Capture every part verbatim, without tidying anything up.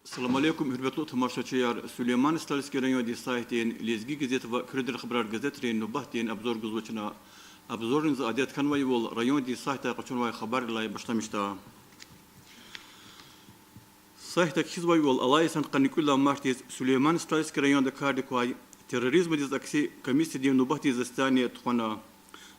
Салам алейкум, гьуьрметлу тамашачияр! Сулейман-Стальский райондин сайтдин, Лезги газет ва Куьредин хабарар газетрин нубатдин обзор гузва чна. Обзорни за адет хьанвайвал райондин сайтдай къачунвай хабаррилай башламишда. Сайтда кхьизвайвал, алай йисан къанни кӀуьд лагьай мартдиз Сулейман-Стальский районда кардик квай терроризмдиз акси комиссиядин нубатдин заседание тухвана.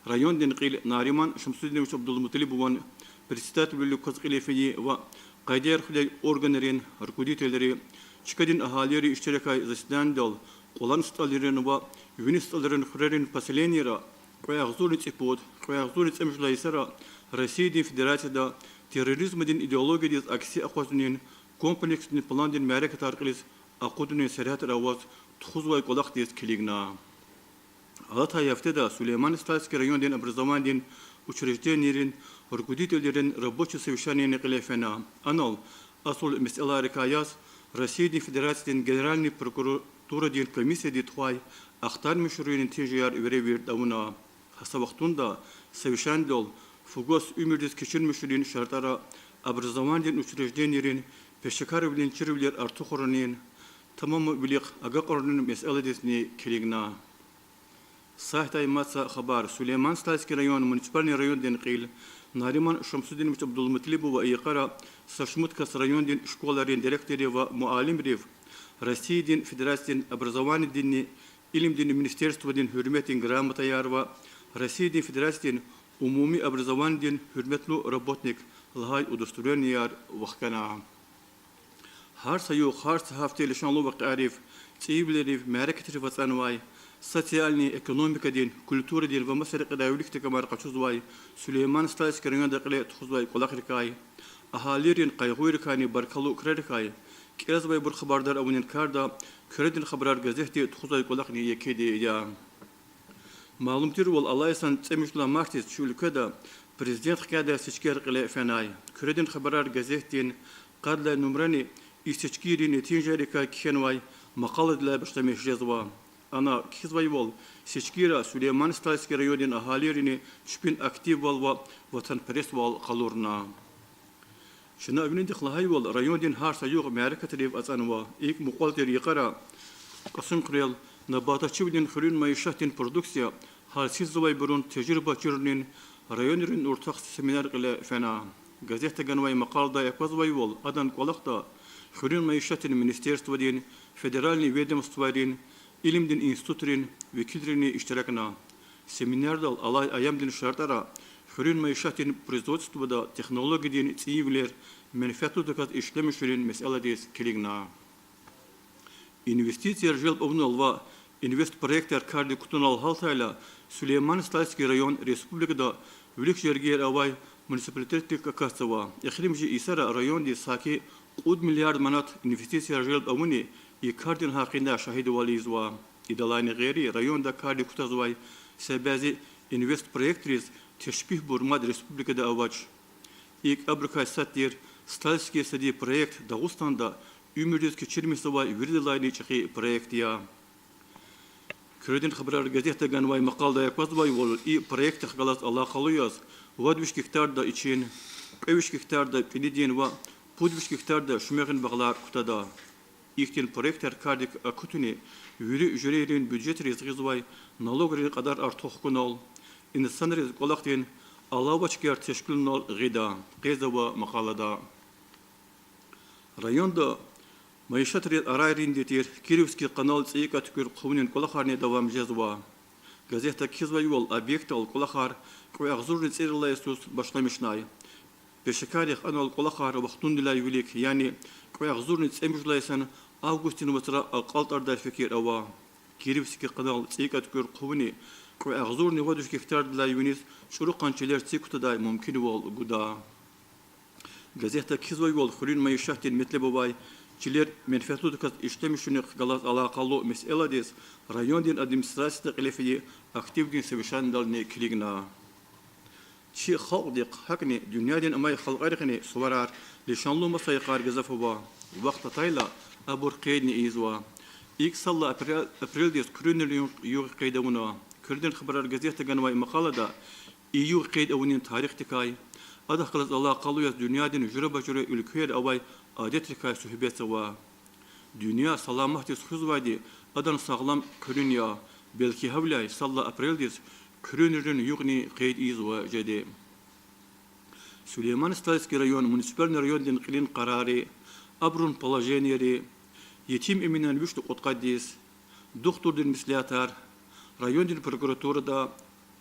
Райондин кьил Нариман Шамсудинович Абдулмуталибован председательвилик кваз кьиле фини ва къайдаяр хуьдай органрин руководителри, чкадин агьалийри иштиракай заседанидал Кьулан СтӀалрин ва Вини СтӀалрин хуьрерин поселенийра кьве агъзурни цӀипуд, кьве агъзурни цӀемуьжуьд лагьай йисара Россиядин Федерацияда терроризмдин идеологиядиз акси акъвазнунин комплексдин пландин мярекатар кьилиз акъудунин сергьятра аваз тухузвай кӀвалахдиз килигна. Алатай гьафтеда Сулейман-Стальский райондин образованидин учрежденийрин руководителрин рабочий совещанияни кьиле фена. Анал асул месэлайрикай яз Россиядин Федерациядин Генеральный прокуратурадин комиссияди тухвай ахтармишунрин нетижаяр веревирд авуна. Гьа са вахтунда совещанидал фу гваз уьмуьрдиз кечирмишунрин шартӀара образованидин учрежденийрин пешекарвилин чирвилер артухарунин, тамамвилихъ агакьарунин месэладизни килигна. Сайтдай мад са хабар. Сулейман-Стальский район муниципальный райондин кьил Нариман Шамсудинович Абдулмуталибова йикъара са шумуд кас райондин школайрин директоррив ва муаллимрив Россиядин Федерациядин образованидинни илимдин министерстводин Гьуьрметдин грамотаяр ва Россиядин Федерациядин умуми образованидин Гьуьрметлу работник лагьай удостоверенияр вахкана. Гьар са югъ, гьар са гьафте лишанлу вакъиайрив, цӀийивилерив, мярекатрив ацӀанвай, социальный, экономикадин, культурадин ва маса рекьидай виликдай кӀамар къачузвай Сулейман-Стальский районда кьиле тухузвай кӀвалахрикай, агьалийрин къайгъуйрикайни баркаллу крарикай кӀелзавайбур хабардар авунин карда Куьредин хабарар газетди тухузвай кӀвалахни екеди я. Малум тирвал, алай йисан цӀемуьжуьд лагьай мартдиз чи уьлкведа Президент хкядай сечкияр кьиле фенай. Куьредин хабарар газетдин къад лагьай нумрани и сечкийрин нетижайрикай кхьенвай макъаладилай башламиш жезва. Ана кхьизвайвал, сечкийра Сулейман-Стальский райондин агьалийрини чпин активвал ва ватанпересвал къалурна. Чна винидихъ лагьайвал, райондин гьар са югъ мярекатрив ацӀанва. ИкӀ мукьвал тир йикъара Кьасумхуьрел набататчивилин хуьруьн майишатдин продукция гьасилзавайбурун тежриба чирунин районрин уртах семинар кьиле фена. Газетда ганвай макъаладай аквазвайвал, адан кӀвалахда хуьруьн майишатдин министерстводин, федеральный ведомствайрин, илимдин институтрин векилрини иштиракна. Семинардал алай аямдин шартӀара хуьруьн майишатдин производствода технологиядин цӀийивилер менфятлудаказ ишлемишунин месэладиз килигна. Инвестицияр желб авунал ва инвестпроектар кардик кутунал гьалтайла, Сулейман-Стальский район республикада вилик жергейра авай муниципалитетдик акатзава. Эхиримжи йисара райондиз саки кьуд миллиард манат инвестицияр желб авуни и кардин гьакъиндай шагьидвал ийизва. Идалайни гъейри, районда кардик кутазвай са бязи инвестпроектриз тешпигьбур мад республикада авач. ИкӀ абурукай сад тир Стальский сади проект Дагъустанда уьмуьрдиз кечирмишзавай виридалайни чӀехи проект я. Куьредин хабарар газетда ганвай макъаладай аквазвайвал, и проектдихъ галаз алакъалу яз вад виш гектарда ичин, кьве виш гектарда пӀинидин ва пуд виш гектарда шуьмягъин багълар кутада. Ихьтин проектар кардик акутуни вири жуьрейрин бюджетриз гъизвай налогрин кьадар артух хьунал, инсанриз кӀвалахдин алава чкаяр тешкилунал гъида, къейдзава макъалада. Районда майишатриз арайринди тир Кировский канал цӀийи кьве туькӀуьр хъувунин кӀвалахарни давам жезва. Газетда кхьизвайвал, объектдал кӀвалахар кьве агъзурни цӀерид лагьай йисуз башламишнай. Пешекаррихъ анал кӀвалахар вахтундилай вилик, яни кьве агъзурни цӀемуьжуьд лагьай йисан августдин вацра акьалтӀардай фикир ава. Кировский канал цӀийи кьве туькӀуьр хъувуни кьве агъзурни вад виш гектардилай виниз чӀуру къанни чилер цик кутадай мумкинвал гуда. Газетда кхьизвайвал, хуьруьн майишатдин метлеб авай чилер менфятлудаказ ишлемишунихъ галаз алакъалу месэладиз райондин администрацияда кьиле фейи активдин совещанидални килигна. Чи халкьдихъ, гьакӀни дуьньядин амай халкьарихъни суварар, лишанлу маса йикъар гзаф ава. Вахт атайла, абур къейдни ийизва. ИкӀ сад лагьай апрель-, апрельдиз куьруьнрин югъ къейд авуна. Куьредин хабарар газетда ганвай макъалада и югъ къейд авунин тарихдикай, адахъ галаз алакъалу яз дуьньядин жуьреба-жуьре уьлквейра авай адетрикай суьгьбетзава. Дуьнья саламатдиз хуьзвайди адан сагълам куьруьн я, белки гьавиляй сад лагьай апрелдиз куьруьнрин югъни къейд ийизва жеди. Сулейман-Стальский район муниципальный райондин кьилин къарарри, абурун положенийри, Етим Эминан вишни кьудкъаддиз, духтурдин меслятар, райондин прокуратурада,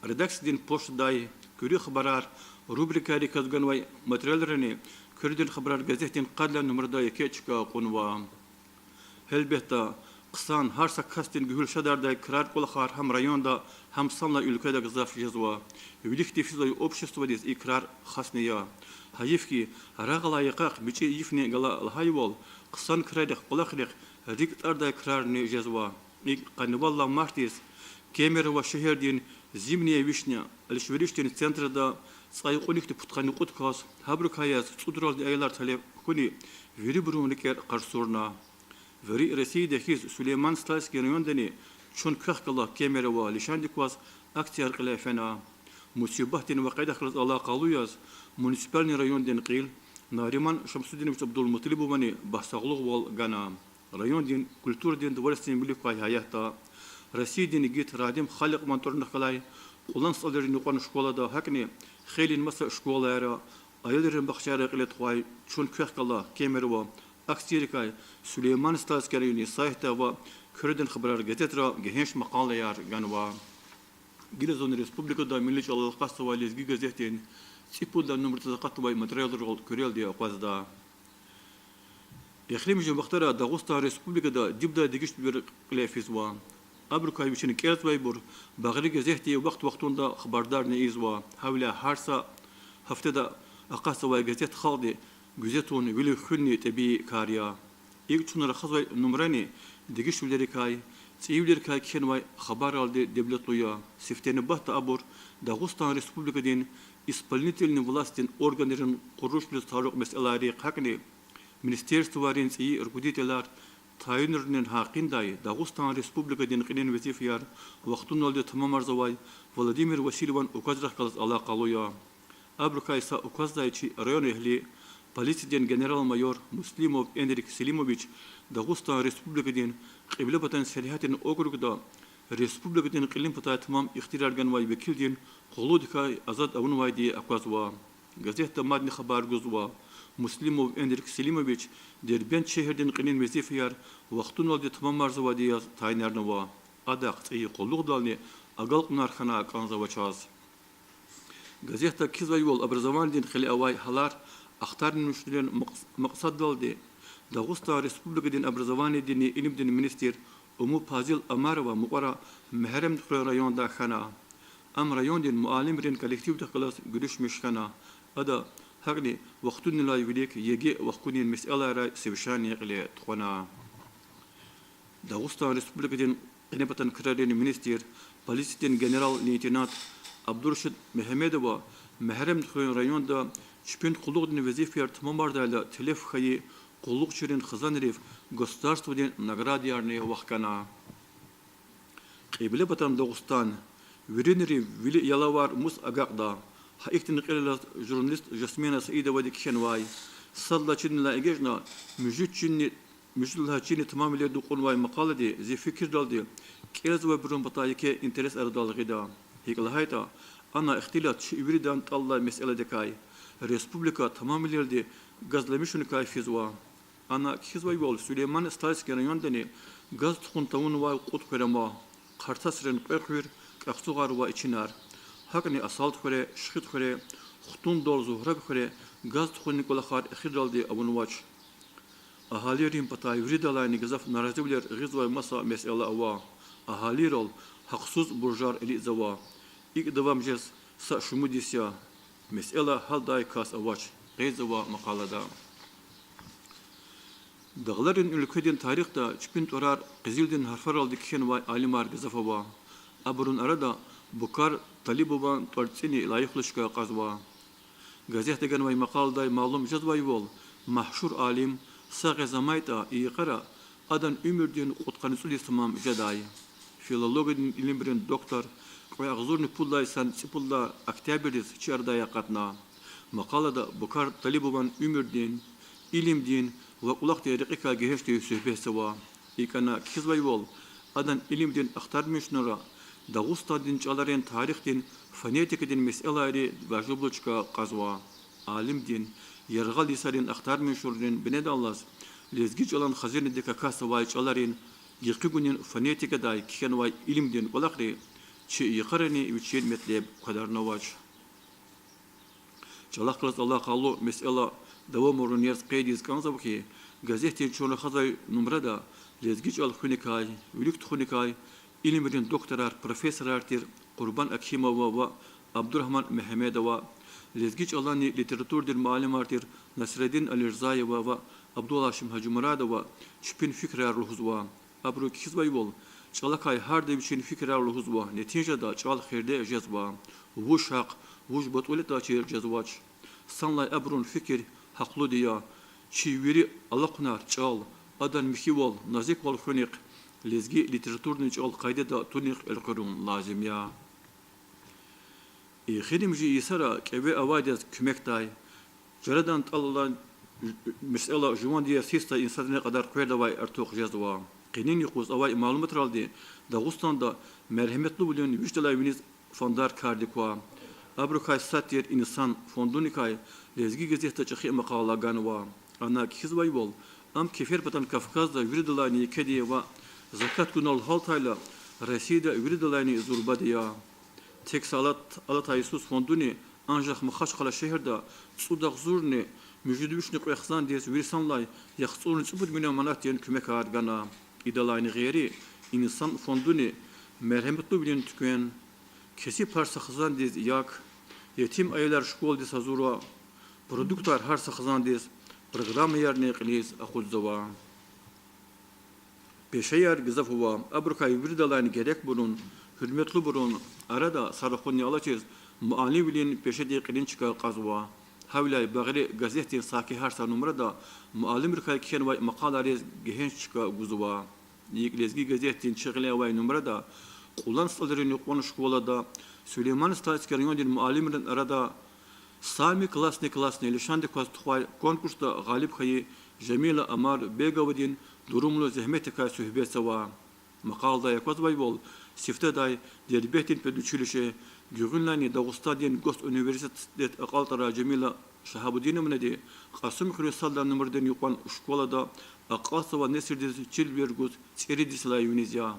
редакциядин почтадай, Куьруь хабарар рубрикайрикай ганвай материалрини Куьредин хабарар газетдин къадлай нумрада еке чка кьунва. Гьелбетда, хъсан, гьар са касдин гуьгьуьл шадардай крар-кӀвалахар гьам районда, гьам санлай уьлкведа гзаф жезва. Виликди физвай обществодиз и крар хасни я. Гьайиф хьи, рагъ алай йикъахъ мичӀи йифни гала лагьайвал, хъсан краррихъ кӀвалахрихъ рикӀ тӀардай крарни жезва. ИкӀ, къанни вад лагьай мартдиз Кемерово шегьердин Зимняя вишня алишверишдин центрда цӀай кьуникди пудкъанни кьуд кас, гьабурукай яз цӀудралди аялар талеб хьуни, вирибурун рикӀер къарсурна. Вири Россияда хьиз Сулейман-Стальский райондани Чун квехъ гала Кемерово лишандик кваз акцияр кьиле фена. Мусибатдин вакъиадихъ галаз алакъалу яз муниципальный райондин кьил Нариман Шамсудинович Абдулмуталибовани башсагълугъвал гана. Райондин культурадин дворецдин вилик квай гьаятда Россиядин игит Радим Халикьован тӀварунихъ галай Кьулан СтӀалрин юкьван школада, гьакӀни хейлин маса школайра, аялрин бахчайра кьиле тухвай Чун квехъ гала Кемерово акцийрикай Сулейман-Стальский райондин сайтда ва Куьредин хабарар газетра гегьенш макъалаяр ганва. Гила зун республикада милли чӀалал акъатзавай Лезги газетдин цӀипуд лагьай нумрадиз акъатнавай материалрал куьрелди акъвазда. Эхиримжи вахтара Дагъустан Республикада дибдай дегишвилер кьиле физва. Абурукай вичин кӀелзавайбур Багъри газетди вахт-вахтунда хабардарни ийизва. Гьавиляй гьар са гьафтеда акъатзавай газет халкьди гуьзетун, вилив хуьнни тӀебии кар я. ИкӀ, чун рахазвай нумрани дегишвилерикай, цӀийивилерикай кхьенвай хабарралди девлетлу я. Сифтени-батда абур Дагъустан Республикадин исполнительный властдин органрин къурулушриз талукь месэлайрихъ, гьакӀни министерствойрин цӀийи руководителар тайинарунин гьакъиндай Дагъустан Республикадин кьилин везифаяр вахтуналди тамамарзавай Владимир Васильеван указрихъ галаз алакъалу я. Абурукай са указдай чи районэгьли, полициядин генерал-майор Муслимов Энрик Селимович Дагъустан Республикадин Кьиблепатан сергьятдин округда республикадин кьилин патай тамам ихтияр ганвай векилдин къуллугъдикай азад авунвайди аквазва. Газетда мадни хабар гузва: Муслимов Энрик Селимович Дербент шегьердин кьилин везифаяр вахтуналди тамамарзавайди яз тайинарнава. Адахъ цӀийи къуллугъдални агалкьунар хьана кӀанзавачаз. Газетда кхьизвайвал, образованидин кьиле авай гьалар ахтаримишунрин макъ-, макьсаддалди Дагъустан Республикадин образованидинни илимдин министр Уму-Пазил Омарова мукьвара Мегьарамдхуьруьн райондай хьана. Ам райондин муаллимрин коллективдихъ галаз гуьруьшмиш хьана. Ада гьакӀни вахтунилай вилик ЕГЭ вахкунин месэлайрай совещание кьиле тухвана. Дагъустан Республикадин къенепатан крарин министр, полициядин генерал-лейтенант Абдурашид Мегьамедова Мегьарамдхуьруьн районда чпин къуллугъдин везифаяр тамамардайла телеф хьайи къуллугъчийрин хизанрив государстводин наградаярни вахкана. Кьиблепатан Дагъустан. Виринри вили ялавар мус агакьда? Гьа ихьтин кьилелаз журналист Жасмина Саидовади кхьенвай. Сад лагьай чинилай эгечӀна муьжуьд чинни, муьжуьд лагьай чинни тамамвилелди кьунвай макъалади зи фикирдалди кӀелзавайбурун патай еке интерес арадал гъида. ГьикӀ лагьайтӀа, ана ихтилат чи виридан тӀал алай месэладикай, республика тамамвилелди газламишуникай физва. Ана кхьизвайвал, Сулейман-Стальский райондани газ тухун тавунвай кьуд хуьр ама: Хъартасрин кьве хуьр, Кьахцугъар ва Ичинар, гьакӀни Асалтхуьре, Шихидхуьре, Хтундал, Зугьрабхуьре газ тухунин кӀвалахар эхирдалди авунвач. Агьалийрин патай виридалайни гзаф наразивилер гъизвай маса месэла ава. Агьалийрал гьахъсуз буржар илитӀзава. ИкӀ давам жез са шумуд йис я. Месэла гьалдай кас авач, къейдзава макъалада. Дагъларин уьлкведин тарихда чпин тӀварар къизилдин гьарфаралди кхьенвай алимар гзаф ава. Абурун арада Букар Талибован тӀварцӀини лайихлу чка кьазва. Газетда ганвай макъаладай малум жезвайвал, машгьур алим сагъ яз амайтӀа, и йикъара адан уьмуьрдин кьудкъанни цӀуд йис тамам жедай. Филологиядин илимрин доктор кьве агъзурни пуд лагьай йисан цӀипуд лагьай октябрдиз чи арадай акъатна. Макъалада Букар Талибован уьмуьрдин, илимдин ва кӀвалахдин рекьикай гегьенш тир суьгьбетзава. ИкӀ, ана кхьизвайвал, адан илимдин ахтармишунра Дагъустандин чӀаларин тарихдин фонетикадин месэлайри важиблу чка кьазва. Алимдин яргъал йисарин ахтармишунрин бинедаллаз лезги чӀалан хазинадик акатзавай чӀаларин гекъигунин фонетикадай кхьенвай илимдин кӀвалахри чи йикъарани вичин метлеб квадарнавач. ЧӀалахъ галаз алакъалу месэла давамарун яз къейд ийиз кӀанзава хьи, газетдин чун рахазвай нумрада лезги чӀал хуьникай, вилик тухуникай илимрин докторар, профессорар тир Къурбан Акимова ва Абдурагьман Мегьамедова, лезги чӀаланни литературадин муаллимар тир Насреддин Алирзаева ва Абдулгьашим Гьажимурадова чпин фикирар лугьузва. Абуру кхьизвайвал, чӀалакай гьарда вичин фикирар лугьузва, нетижада чӀал хирде жезва. Вуж гьахъ, вуж батӀулатӀа чир жезвач. Санлай абурун фикир гьахълуди я. Чи вири алахъунар чӀал, адан михьивал, назиквал хуьнихъ, лезги литературадин чӀал къайдада тунихъ элкъуьрун лазим я. Эхиримжи йисара кӀеве авайдаз куьмекдай, чарадан тӀал алай месэла жуван диас гьисс инсанрин кьадар къвердавай артух жезва. Къенин юкъуз авай малуматралди, Дагъустанда мергьеметлувилин виридалай виниз фондар кардик ква. Абурукай сад тир Инсан фондуникай Лезги газетда чӀехи макъала ганва. Ана кхьизвайвал, ам Кеферпатан Кавказда виридалайни екеди я ва, закат гунал гьалтайла, Россияда виридалайни зурбади я. Тек са алат-, алатай йисуз фондуни анжах Махачкъала шегьерда цӀуд агъзурни муьжуьд вишни кьве хизандиз вири санлай яхцӀурни цӀипуд миллион манатдин куьмекар гана. Идалайни гъейри, Инсан фондуни мергьеметлувилин туьквен, кесиб гьар са хизандиз як, етим аялар школадиз гьазурун продуктар гьар са хизандиз программаярни кьилиз акъудзава. Пешеяр гзаф ава, абурукай виридалайни герекбурун, гьуьрметлубурун арада са рахунни алачиз муаллимвилин пешедин кьилин чка кьазва. Гьавиляй Багъри газетдин саки гьар са нумрада муаллимрикай кхьенвай макъалайриз гегьенш чка гузва. ИкӀ, Лезги газетдин чи гъиле авай нумрада Кьулан СтӀалрин юкьван школада Сулейман-Стальский райондин муаллимрин арада Самый классный классный лишандик кваз тухвай конкурсда гъалиб хьайи Жамила Омарбековадин дурумлу зегьметдикай суьгьбетзава. Макъаладай аквазвайвал, сифтедай Дербентдин педучилище, гуьгъуьнлайни Дагъустандин госуниверситет акьалтӀарай Жамила Шагьабудиновнади Кьасумхуьруьн сад лагьай нумрадин юкьван школада акьалтзавай несилдиз чирвилер гуз цӀерид йисалай виниз я.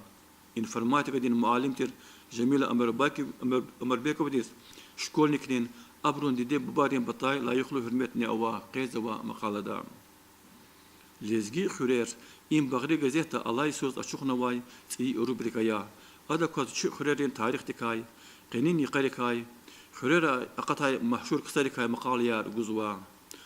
Информатикадин муаллим тир Жамила Омарбеков-, Омар-, Омарбековадиз школьникрин, абурун диде-бубайрин патай лайихлу гьуьрметни ава, къейдзава макъалада. Лезги хуьрер— им Багъри газетда алай йисуз ачухнавай цӀийи рубрика я. Ада кваз чи хуьрерин тарихдикай, къенин йикъарикай, хуьрера акъатай машгьур ксарикай макъалаяр гузва.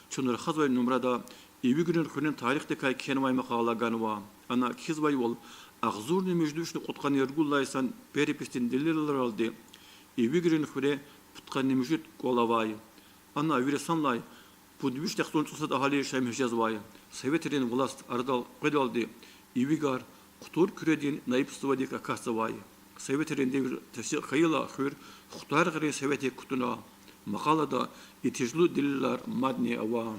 Чун рахазвай нумрада Ивигрин хуьруьн тарихдикай кхьенвай макъала ганва. Ана кхьизвайвал, агъзурни муьжуьд вишни кьудкъанни ругуд лагьай йисан переписдин делилралди Ивигрин хуьре пудкъанни муьжуьд кӀвал авай. Ана вири санлай пуд вишни яхцӀурни цӀусад агьали яшамиш жезвай. Советрин власть арадал къведалди ивигар Хъутур Куьредин наибстводик акатзавай. Советрин девир тестикь хьайила, хуьр Хтаргърин советдик кутуна. Макъалада и тежедлу делилар мадни ава.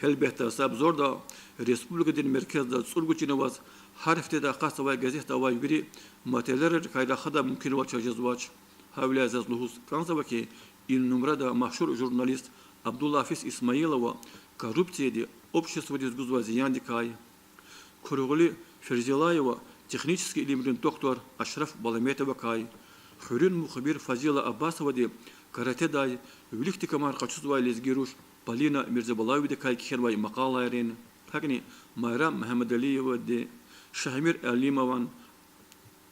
Гьелбетда, са абзорда республикадин меркезда цӀуругуд чин аваз гьар гьафтеда акъатзавай газетда авай вири материалрикай рахада мумкинвал чаз жезвач. Гьавиляй заз лугьуз кӀанзава хьи, и нумрада машгьур журналист Абдулафиз Исмаилова коррупцияди обществодиз гузвай зияндикай, Кургъули Ферзилаева технический илимрин доктор Ашраф Баламетовакай, хуьруьн мухбир Фазила Аббасовади каратедай виликди камар къачузвай лезги руш Полина Мирзабалаевадикай кхьенвай макъалайрин, гьакӀни Майрам Мегьамедалиевади, Шагьмир Алимован,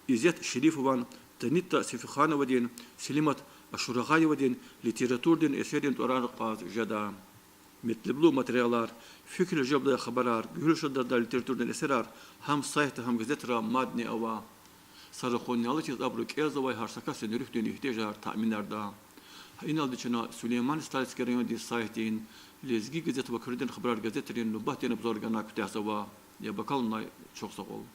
Изет Шерифован, Танитта Сефихановадин, Селимат Ашурагъаевадин литературадин эсеррин тӀварар кьаз жеда. Метлеблу материалар, фикирдиз желбдай хабарар, гуьгьуьл шадардай литературадин эсерар гьам сайтда, гьам газетра мадни ава. Са рахунни алачиз, абуру кӀелзавай гьар са касдин руьгьдин игьтияжар таъминарда. Гьа иналди чна Сулейман-Стальский райондин сайтдин Лезги газет ва Куьредин хабарар газетрин нубатдин абзор гана куьтягьзава. Яб акалунай чухсагъул.